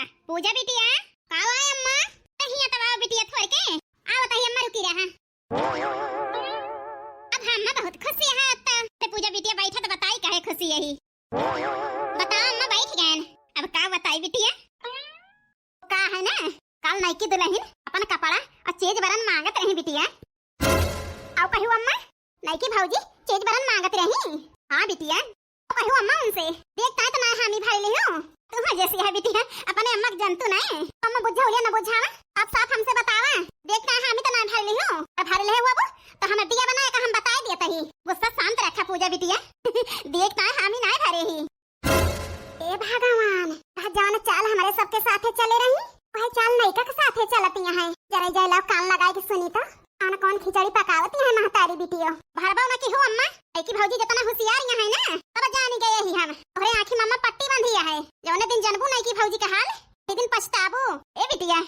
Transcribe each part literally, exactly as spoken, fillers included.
पूजा बिटिया, का हुआ अम्मा? हियाँ तब आओ बिटिया थोड़ के। आओ तही अम्मा रुकी रहा। अब हम अम्मा बहुत खुशी है, अब तो पूजा बिटिया बैठा तो बताई काहे खुशी यही। बताओ अम्मा, बैठ गए। अब का बताई बिटिया? का है ना, काल नईकी दुलहिन अपन कपड़ा और चीज बरन मांगत रही बिटिया। आओ कहियो अम्मा, नईकी भौजी चीज बरन मांगत रही। हाँ बिटिया, आओ कहियो अम्मा उनसे, देखता है तो ना हामी भर लिहो। तू जैसी है बिटिया, अपने अम्मा के जंतु नहीं। अम्मा बुझौलिया न बुझावा, आप साफ हमसे बतावा। देखता है हामी तो ना भर लिहो, और भर ले हुआ वो तो हम दिया बनाए का हम बताए दिया तही। गुस्सा शांत रखा पूजा बिटिया। देखता है हामी ना भरे ही। ए भगवान, वह जौन चाल हमरे सबके साथे चले रही, वह चाल नईका के साथे चलती है। जरा जय लाओ कान लगाए के सुनी तो, कौन कौन खिचड़ी पकावती है महतारी बिटियो। भरबा न की हो अम्मा, नईकी भौजी जितना होशियार यहाँ है ना, तब जानी गए ही हम। तोहरे आँखी में अम्मा पट्टी बांधी है, जौने दिन जनबू नईकी भौजी का हाल, ये दिन पछताबू। ए बिटिया,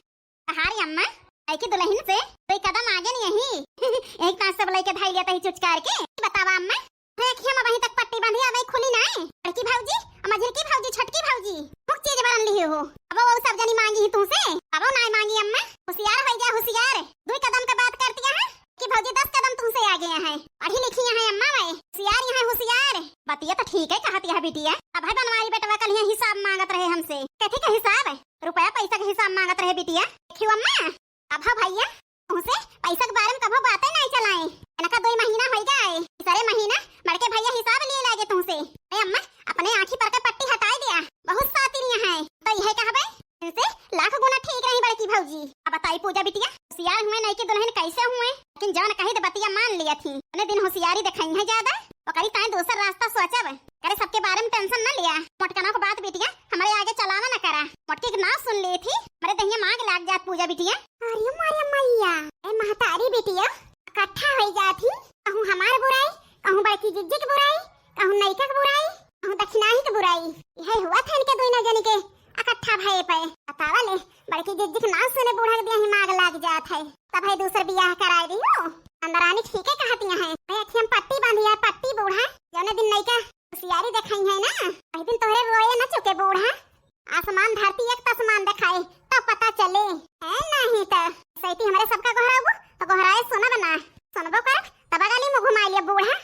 कहारी अम्मा, नईकी दुलहिन से कोई कदम आगे नहीं यही। एक पाँच सब लइके धाई लेता ही चुचकार के। बतावा अम्मा, देखिए हम वहीं तक पट्टी बांधी, अब खुली नाय। बड़की भौजी, अम्मा झिलकी भौजी, छोटकी भौजी, मुख चीज बरन लिही हो। अब वो सब जनी मांगी ही तुमसे, अब वो नाय मांगी अम्मा। होशियार हो जा, होशियार। दुई कदम का बात करती है कि भौजी दस कदम तुमसे आगे हैं। पढ़ी लिखी हैं अम्मा, मैं होशियार यहाँ होशियार। बतिया तो ठीक है कहती है बिटिया। अब है बनवारी बेटवा कल यहाँ हिसाब मांगत रहे हमसे। कहती का हिसाब है? रुपया पैसा का हिसाब मांगत रहे बिटिया। देखियो अम्मा, अब हो भैया, तुमसे पैसा के बारे में कभो बातें नहीं चलाए। इनका दो महीना हो गया है। तीसरे महीना बड़के भैया हिसाब लिए लागे तुमसे। ए अम्मा, अपने आँखी पर के पट्टी हटाए दिया। बहुत सातिर यहाँ है। तो यह कहबे, इनसे लाख गुना ठीक रही बड़की भौजी। अब बताई पूजा बिटिया, होशियार हुए नईकी दुलहिन कैसे हुए, लेकिन जौन कही तो बतिया मान लिया थी। इतने दिन होशियारी दिखाई है ज्यादा, ओकरी ताई दूसर रास्ता सोचब। करे सबके बारे में tension न लिया। मोटकना को बात बिटिया हमरे आगे चलावा न करा। मोटकी के नाव सुन ली थी, हमरे दहिया में आग लाग जात पूजा बिटिया। अरे मारे मैया, ए महतारी बिटिया इकट्ठा हो जात ही, कहूँ हमार बुराई, कहूँ बड़की जिज्जी की बुराई, कहूँ नईका की बुराई, कहूँ दखिनाही की बुराई। यह हुआ था इनके दोनों जनी के इकट्ठा भये पे। बतावा ले, बड़की जिज्जी के नाव सुने बूढ़ा के दिया ही माग लाग जात है। तब है दूसर बियाह कराए दियो। अंदरानी ठीक है कहती है, मैं अखियम पट्टी बांधी है, पट्टी बूढ़ा। जौने दिन नईका होशियारी देखाई है ना, वही दिन तोहरे रोए न चुके बूढ़ा। आसमान धरती एक तसमान देखाए, तब पता चले। है नहीं तो सैती हमरे सबका गोहराबू, तो गोहराए सुनब ना। सुनबो करब, तब गाली मुँह घुमाई लिया बूढ़ा।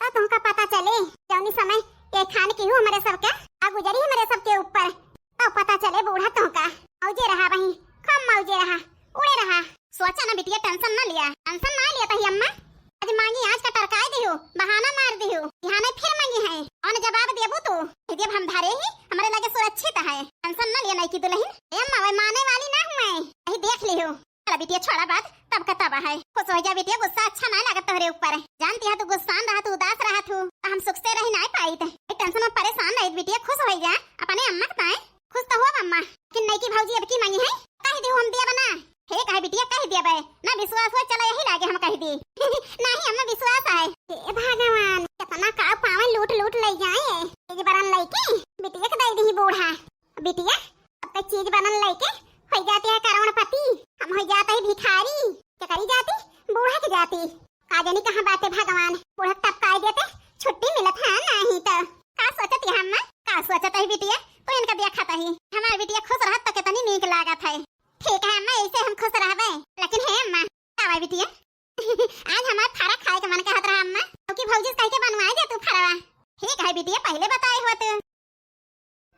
तब तुमका पता चले, जौनी समय ये खान की हूँ हमरे सबके, आ गुजरी हमरे सबके ऊपर। तब पता चले बूढ़ा तुमका। मौजे रहा वहीं, खूब मौजे रहा, उड़े रहा। सोचा ना बिटिया, tension ना लिया, tension ना लिया तही अम्मा। आज मांगी, आज का टरकाए दियो, बहाना मार दियो, यहाँ नहीं फिर मांगी है। कौन जवाब देबू तू? देब हम धरे ही, हमरे लगे सुरक्षित है। Tension ना लिया नईकी दुलहिन। ए अम्मा, वह माने वाली ना हुए, यही देख लियो। चला बिटिया, छोड़ा बात, तब का तब है। खुश हो जा बिटिया, गुस्सा अच्छा ना लागत तोहरे ऊपर। जानती है तू गुस्सान रहा, तू उदास रहा तू, तो हम सुख से रही ना पाइत। ए tension में परेशान रहित बिटिया, खुश हो जा अपने अम्मा के ताए। खुश तो हो अम्मा, कि नईकी भौजी अब की मांगी है, कह दे हम दिया बना। हे कहे बिटिया, कह दिया बे, ना विश्वास हो, चला यही लागे हम कह दी। नहीं अम्मा विश्वास है। हे भगवान, कितना का पावे लूट लूट ले जाए। ये बरन लइके बिटिया के दे दी बूढ़ा। बिटिया, अब तक चीज बनन लइके हो जाती है करोड़पति, हम हो जाते हैं भिखारी। के करी जाती? बूढ़ा के जाती। का जानी कहाँ बाटे भगवान, बूढ़ा के टपकाई देते, छुट्टी मिलत है नहीं तो। का सोचत है अम्मा? का सोचत है बिटिया? तू इनका देखत ही, हमार बिटिया खुश रहत तो कितनी नीक लागत है। ठीक है अम्मा, ऐसे हम खुश रहबे। लेकिन हे अम्मा, का बा बिटिया? आज हमार फरक खाए के मन कहत रहा अम्मा, क्योंकि भौजी से कह के बनवाए दे तू फरवा। ठीक है बिटिया, पहले बताए होत।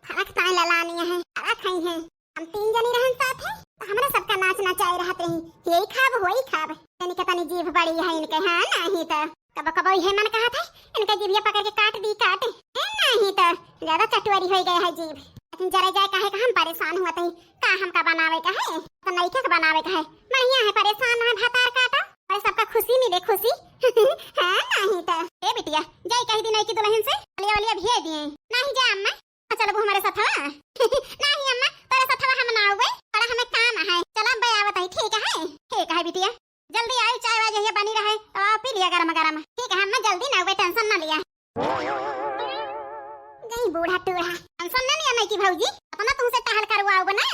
फरक ताई ललानी है, फरक खाई है। हम तीन जनी रहन साथ है, तो हमरा सबका नाच नचाए रहत रही। यही खाब, वही खाब। तनी के तनी जीभ बड़ी है इनके, हाँ, नहीं तो। कबो कबो इहे मन कहत है, इनका जीभिया पकड़ के काट दी, काट। ए, नहीं तो, ज्यादा चटुअरी हो गए है जीभ। लेकिन जरे जाए काहे का हम परेशान हुआ थे, का हमका बनावे का है, तो नईका के बनावे का है। बढ़िया है, परेशान है, भतार काटो, और सबका खुशी मिले, खुशी। हाँ, नहीं तो। ए बिटिया, जाई कही दी नईकी दुलहिन से, बलिया वलिया भिया दिए। नहीं जा अम्मा, चलबू हमरे सथवा? नहीं अम्मा, तोरे सथवा हम ना आवे, बड़ा हमें काम है। चला बे आवत है, ठीक है? ठीक है बिटिया, जल्दी आई, चाय वाय जहिया बनी रहे, तो आओ पी लिया गरम गरम। ठीक है अम्मा, जल्दी ना आवे, tension ना लिया। गई बूढ़ा टूढ़ा, tension ना लिया नईकी भौजी, अपना तुमसे टहल करवाओ बना।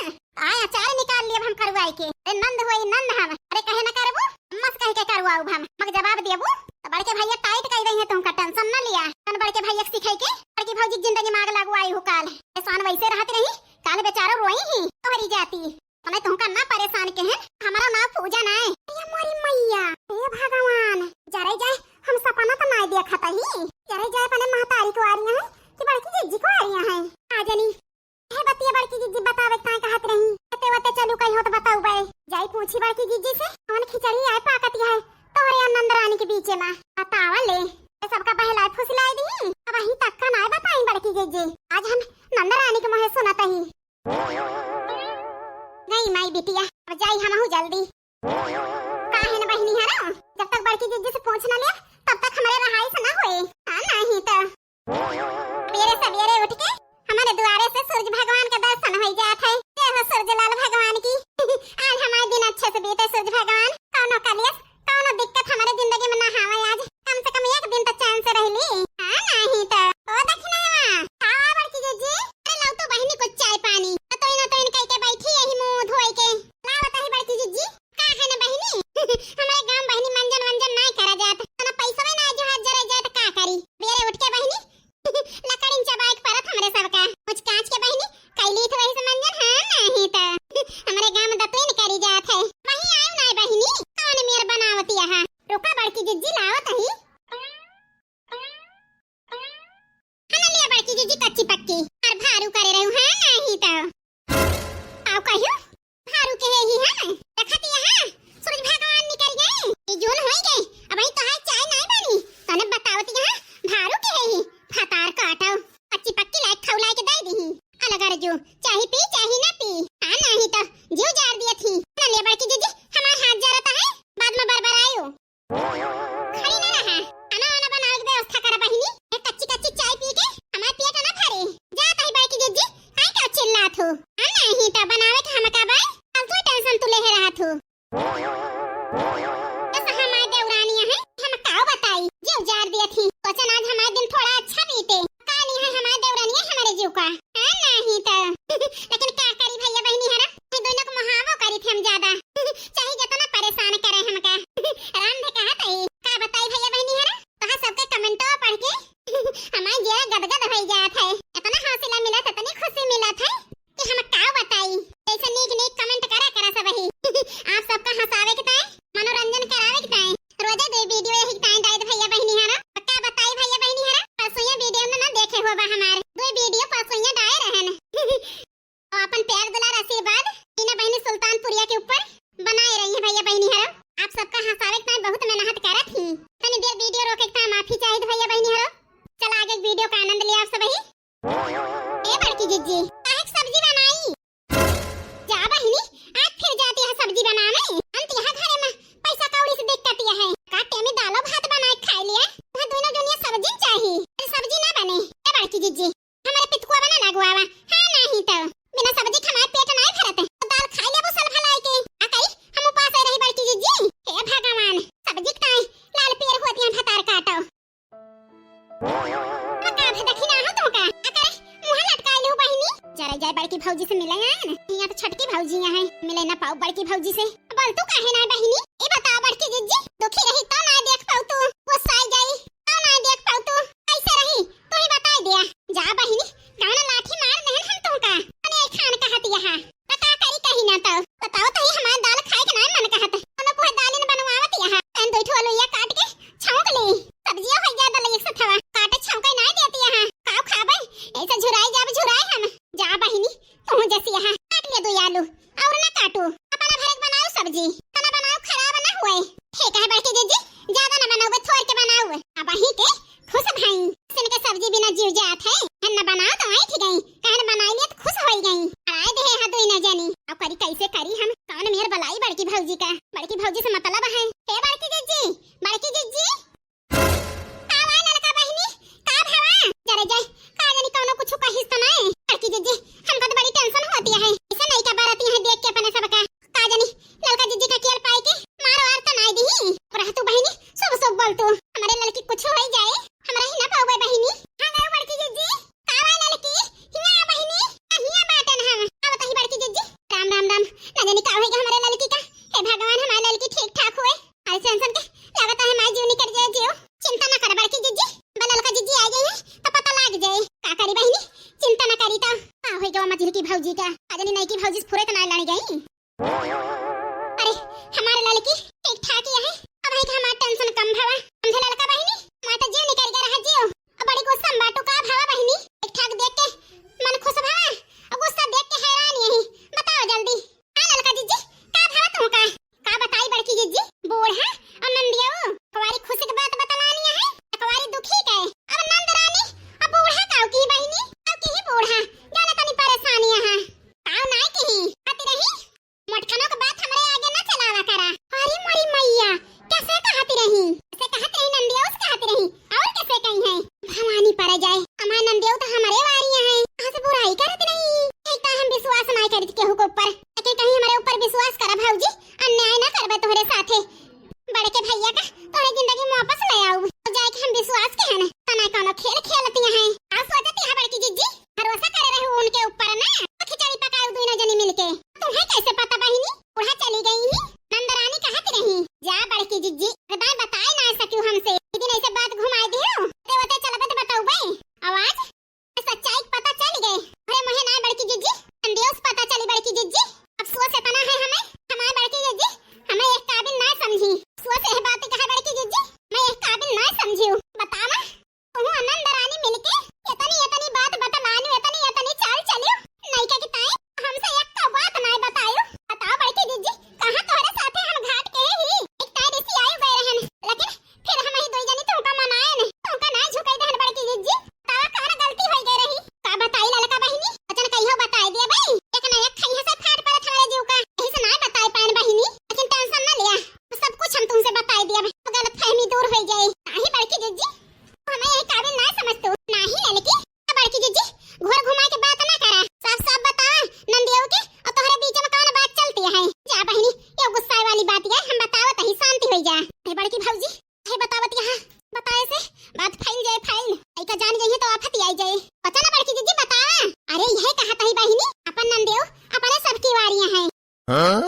आए अचार निकाल लिया हम करवाई के। ए नंद हुई नंद हम, अरे कहे ना करबू, अम्मा से कह के करवाओ हम, मग जवाब देबू। तो बड़के भैया tight कह रही है तुमका, tension ना लिया। तन बड़के भैया के सिखाई के, बड़की भौजी जिंदगी में आग लगवाई हो काल। एहसान वैसे रहत रही, काल ही, ही, तोहरी जाति। तने तुमका ना परेशान के हैं, हमारा नाव पूजा नाय। ए मोरी मैया, हे भगवान, जरे जाए, हम सपना तो नाय देखत ही। जरे जाए अपने महतारी को आ रही हैं कि बड़की जिज्जी को आ रही हैं। आ जनी, हे बतिया बड़की जिज्जी बतावे ताय कहत रही। ते वते चलू कहीं हो तो बताऊ बे। जाई पूछी बड़की जिज्जी से, कौन खिचड़ी आए पाकत है तोहरे और नंद रानी के बीचे में। बतावा ले, ये सबका बहलाए फुसलाए दी। अब अहीं तक का नाय बताई बड़की जिज्जी। आज हम नंद रानी के मुँहे सुनत ही। गई माई बिटिया, अब जाई हमहू जल्दी। काहे न बहिनी हरा, जब तक बड़की जिज्जी से पूछ न लिया, तब तक हमरे रहाई से न होए। हाँ, नहीं तो। सवेरे सवेरे उठ के हमारे दुआरे से सूरज भगवान का दर्शन हो जात है। जय हो सूरज लाल भगवान की। आज हमारे दिन अच्छे से बीते सूरज भगवान, कौनो कलेश, कौनो दिक्कत हमारे जिंदगी में ना आवे आज। कम से कम एक दिन तो चैन से रह ली। हाँ, नहीं तो। ओ दखिनवा, का बड़की जिज्जी? अरे लाओ तो बहिनी कुछ चाय पानी। न तो इन, तो इन कह के बैठी यही मुंह धोए के। लाओ तही बड़की जिज्जी। का है न बहिनी? हमारे गांव बहिनी मंजन वंजन नाय करा जात। तना पैसवे ना जो हाथ जरे जात का करी? बेरे उठ के बहिनी लकड़िन चबाइक परत हमरे सबका। कुछ कांच के बहिनी, कैली तो वही से मंजन, हाँ, नहीं तो। हमरे गांव में दतुइन करी जात है। वही आयो नाय बहिनी, कौन मेर बनावत यहाँ? रुका बड़की जिज्जी लावत ही। हन लिया बड़की जिज्जी कच्ची पक्की, और भारू करे रहू, हाँ, नहीं तो। आओ कहियो, भारू के है ही, हाँ, देखत यहाँ, सूरज भगवान निकल गए, ये जून होई गए, अब ही तो है चाय नहीं बनी, तने बतावत यहाँ, भारू के है ही, फतार काटो, कच्ची पक्की लाइक खौलाए के दे दी, अलग अर्जू, चाहे पी, चाहे ना पी, हाँ, नहीं तो, जीव जार दिया थी, न ले बड़की जिज्जी, हमार हाथ जरत है, बाद में बरबरायो। खड़ी ना रहा, खाना वाना बनावे के व्यवस्था करा बहिनी। ये कच्ची कच्ची चाय पी के हमार पेट ना भरे। जा तही बड़की जिज्जी, काहे के चिल्लात हो? हम नहीं तो बनावे के हमका बाय, फालतू tension तू लेहे रहत हो। बस हमार देवरानी है, हम काव बताई, जे उजार दिया थी। सोचन आज हमार दिन थोड़ा अच्छा बीते। का नहीं है हमार देवरानी है हमारे जीव का। हाँ, नहीं तो। लेकिन का करी भैया बहिनी हरा, ये दोनों को मुहावो करी थे हम ज्यादा। चाहे जितना परेशान करे हमका। राम भी कहा तई, का बताई भैया बहिनी हरा, तोहा सबके कमेंटवा पढ़ के हमार जिया गदगद होई जात है। इतना हौसला मिलत है, इतनी खुशी मिलत है कि हम का बताई। जैसे नीक नीक कमेंट करा करा सब ही। आप सबका हंसावे के ताई, मनोरंजन करावे के ताई, रोजे दो वीडियो यही ताई डाइद भैया बहिनी हरा। का बताई भैया बहिनी हरा, परसों ये वीडियो में ना देखे होबा हमार दो वीडियो परसों ये डाए रहन। और अपन प्यार दुलार आशीर्वाद टीना बहिनी सुल्तानपुरिया के ऊपर बनाए रही है भैया बहिनी हरा। आप सबका हंसावे के ताई बहुत मेहनत करत ही। तनी देर वीडियो रोके के ताई माफी चाहिए भैया बहिनी हरा। चला आगे वीडियो का आनंद लिया आप सब ही। ए बड़की जिज्जी, काहे के सब्जी बनाई? जा बहिनी, आज फिर जाती है सब्जी बनावे। अंत यहाँ घरे में पैसा कौड़ी से दिक्कत यह है। काटे में दालो भात बनाए खाए लिया। वह दोनों जनिया सब्जी चाहिए। अरे सब्जी ना बने। ए बड़की जिज्जी, हमारे पितकुआ बना ना गुआवा। हाँ नहीं तो। बिना सब्जी के हमारे पेट नहीं भरत। तो दाल खाए लेबो सल भलाई के। आ कई हम उपास रही बड़की जिज्जी। हे भगवान, सब्जी के ताई लाल पीयर होती हैं भतार काटो। का भे दखिना हो तो का? अकरे मुंह लटकाई लू बहिनी। जरा जाए बड़की भौजी से मिले आए न। यहाँ तो छोटकी भौजी यहाँ है, मिले ना पाऊ बड़की भौजी से। बोल तू काहे ना बहिनी? ए बताओ बड़की जिज्जी, दुखी रही तो ना देख पाऊ तू, गुस्साई जाई तो ना देख पाऊ तू, कैसे रही तू ही बताई दिया। जा बहिनी, गाना लाठी मार देहन हम तुमका। अने खान कहत यहाँ। त का करी कही ना तो। बताओ तो ही हमार दाल खाए के ना मन कहत। कोनो पुआ दाल न बनवावत यहाँ। तन दो ठो लोइया काट के छौंक ले। सब्जिया हो गया दल एक सथवा। काटे छौंके ना देती यहाँ। काव खाबे? ऐसे झुराई जाब झुराई हम। जा बहिनी, तू जैसी यहाँ। काट ले दो आलू। और ना काटू। अपना भरक बनाओ सब्जी। तना बनाओ खराब ना हुए। ठीक है बड़की जिज्जी, ज्यादा ना बनाओ, थोड़ के बनाओ। अब वही के खुश भई। इनके सब्जी बिना जीव जात है। हन न बनाओ तो ऐठ गई, कहन बनाई लिया तो खुश होई गई। अराय देहे हा दोई न जानी। अब करी कैसे करी हम, कौन मेर बलाई बड़की भौजी का? बड़की भौजी से मतलब है। हे बड़की जिज्जी, बड़की जिज्जी। का हुआ ललका बहिनी? का भवा? जरे जाए, का जानी कौनो कुछ कहिस तो नहीं। बड़की जिज्जी, हमका तो बड़ी tension होती है। ऐसा नहीं का बरती है देख के अपने सबका। का जानी, ललका जिज्जी का केल पाई के मार वार तो नाई दिही। रह तू बहिनी, शुभ शुभ बोल तू। हमारे ललकी कुछ होई जाए, हमरा ही ना पावे बहिनी। हाँ गयो बड़की जिज्जी। का हुआ ललकी? हिया बहिनी, हिया बाटन हम। अब तही बड़की जिज्जी। राम राम राम। ना जानी का होई हमारे ललकी का। हे भगवान, हमारे ललकी ठीक ठाक हुए। अरे tension के लागत है हमारे जीव निकल जाए जीव। चिंता ना कर बड़की जिज्जी, बा ललका जिज्जी आ गई है तो पता लाग जाए। का करी बहिनी, चिंता ना करी तो। का होई गवा मझिल की भौजी का? का जानी नइकी भौजी से फुरे त ना लड़ गई। अरे, हमार ललकी ठीक ठाक ही है। अब है कि हमार tension कम भवा। समझे ललका बहिनी, हमार त जीव निकल गया रहा जीव। अब बड़ी गुस्सा में बाटू का भवा बहिनी। ठीक ठाक देख के मन खुश भवा, और गुस्सा देख के हैरान यही। बताओ जल्दी। हाँ ललका जिज्जी, का भवा तू का? का बताई बड़की जिज्जी, बूढ़ा और नंदियो कवारी खुशी के बात बतलानी है, कवारी दुखी के। अब नंद रानी, अब बूढ़ा काऊ की बहिनी, अब की ही बूढ़ा, जाने तनी परेशानी है। काऊ नाय की ही, कहती रही, मोटकनों के बात हमरे आगे ना चलावा करा। अरे मोरी मैया, कैसे कहती रही? कैसे कहती रही नंदियो, उस कहती रही, और कैसे कही है? भवानी पर जाए, हमार नंदियो तो हमरे वारी है, कहाँ से बुराई करत रही? एक तो हम विश्वास ना करत केहू के ऊपर, लेकिन कहीं हमरे ऊपर विश्वास करा भौजी, अन्याय ना करबे तोहरे साथे। बड़के भैया का तोहरे जिंदगी में वापस ले आऊ, तो जाए के हम विश्वास के हन, तना कोनो खेल खेलती हैं। आ सोचती है बड़की जिज्जी, भरोसा करे रहू उनके ऊपर ना, तो खिचड़ी पकाऊ दोनों जनी मिलके। तुम्हें कैसे पता बहिनी? बूढ़ा चली गई ही, नंदरानी कहत रही। जा बड़की जिज्जी, बताए बताए ना सकियो हमसे, एक दिन ऐसे बात घुमाए दियो, ते ओते चलबे तो बतौबे। आवाज सच्चाई के पता चल गए। अरे मोहे ना बड़की जिज्जी, नंदियो से पता चली बड़की जिज्जी। अफसोस इतना है हमें, हमारे बड़की जिज्जी हमें एक काबिल ना समझी। अफसोस यह बात का है बड़की जिज्जी, मैं एक काबिल ना समझी हूँ। बतावा, तू आनंद रानी मिलके इतनी इतनी बात बतलानी, इतनी इतनी चाल चलियो, नहीं क्या कि ताई हमसे एक का बात ना बतायो। बताओ बड़की जिज्जी, कहाँ तोहरे साथे हम घाट के ही एक ताई रिसी आयु गए रहन, लेकिन फिर हम ही दो जनी तुमका मनाए न, तुमका ना झुकाई दहन बड़की जिज्जी। बतावा कौन गलती होई गई रही? का बताई ललका बहिनी? वचन कहियो बताई दिया भाई। एक ना एक खइया से फाट पड़त हमारे जीव का। यही से ना बताई पाएन बहिनी, लेकिन tension ना लिया। सब कुछ हम तुमसे बताई दिया भाई। तो गलत फहमी दूर होई जाए। नाही बड़की जिज्जी, हमें यही काबिल ना समझ तू। नाही ललकी, बड़की जिज्जी, घूर घुमा के बात ना करा। साफ साफ बता, नंदियो के और तोहरे बीच में कौन बात चलती है? जा बहिनी, ये गुस्सा वाली बात है, हम बतावत ही शांति होई जा। ए बड़की भौजी, हे बतावत यहाँ, बताए से बात फैल जाए, फैल। ऐका जान जाइए तो आफत ही आई जाए। पता ना बड़की जिज्जी बता। अरे यह कहा तही बहिनी, अपन नंदेव अपने सबकी वारियां हैं। हाँ?